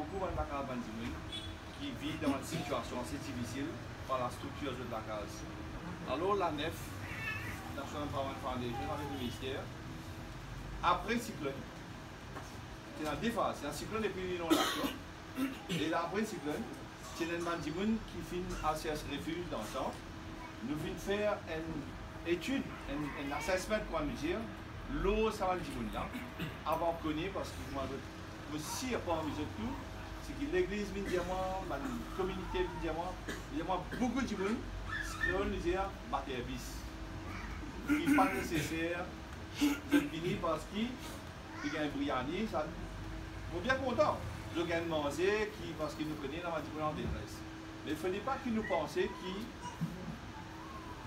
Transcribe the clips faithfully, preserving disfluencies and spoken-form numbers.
Boukou bann lakaz bann dimoun ki viv dan bann sitiasion ase difisil par lastriktir zot lakaz. Alor, Lanef, National Empowerment Foundation avek leminister, apre siklonn, ti ena de faz, ti ena siklonn epi linondasion. E la, apre siklonn, ti ena enn bann dimoun ki finn al sers refiz dan sant. Nou finn fer enn etid, enn, enn assessment, kouma nou dir, lor sa bann dimoun la, avan kone, parski mwa, zot, mo sir parmi zot tou, seki legliz vinn dir mwa, bann kominite vinn dir mwa, vinn dir mwa, boukou dimoun, kreol nou dir, bater bis. Li pa neseser zot vini parski li gagn briani, sa, mo bien kontan. Zot gagn manze, ki, parski nou kone, ena bann dimoun an detres. Me fode pa ki nou panse ki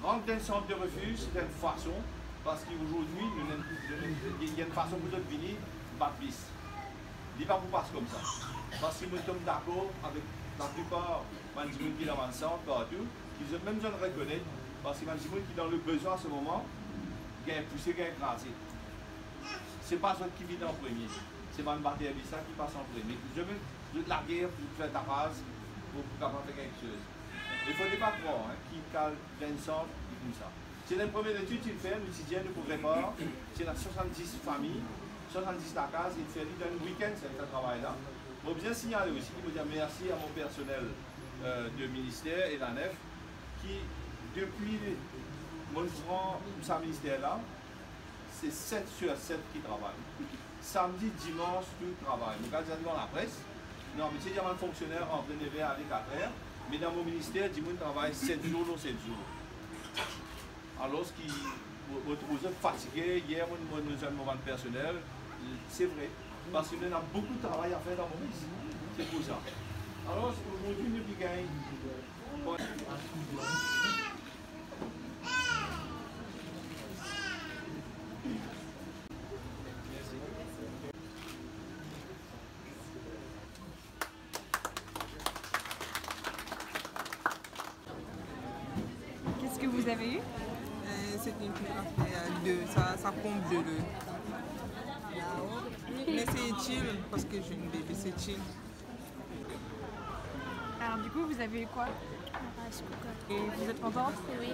rant dan enn sant de refiz, se enn fason, parski azordi, nou, nou, nou, nou, li enn fason pou zot vini bat bis. Li pa pou pas koumsa. Parski mo tom dakor avek laplipar bann dimoun ki dan bann sant partou, ki zot mem zot rekonet, parski bann dimoun ki dan lebezwin an se moman, gagn pouse, gagn kraze. Se pa zot ki vinn an premie, se bann bater bis la ki pas an premie. Zot mem, zot lager pou fer tapaz, pou, pou kapav fer kiksoz. Me fode pa krwar, en, ki kal dan enn sant, li koumsa. Ti ena enn premie etid, ti fer, nou ti dir nou pou repar, ti ena swasanndis fami, swasanndis lakaz, e fer li dan enn wikenn, sa, sa travay la. Mo bizin signale osi ki mo dir mersi a mo personel, euh, de minister e Lanef, ki depi mo pran sa minister la, se set sir set ki travay. Samdi, dimans, tou travay. Mo gard sa dan lapres, nou abitie dir bann fonksioner rantre nev er, ale kat er, me dan mo minister, dimoun travay set zour lor set zour. Alor ki, mo, mo trouv zot fatige, yer mo, mo, mo zwenn mo bann personel, se vre, parski nou ena boukou travay a fer dan mo minister. Se pou sa. Alor, azordi, nou pe gagn Qu'est-ce que vous avez eu ? Euh, c'est une petite affaire de, ça, ça pompe de l'eau. Mais c'est utile, parce que j'ai une bébé, c'est utile. Alors du coup, vous avez eu quoi ? Un rice cooker. Et vous êtes contente ? Oui.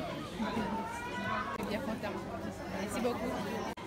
Je suis bien contente. Merci beaucoup.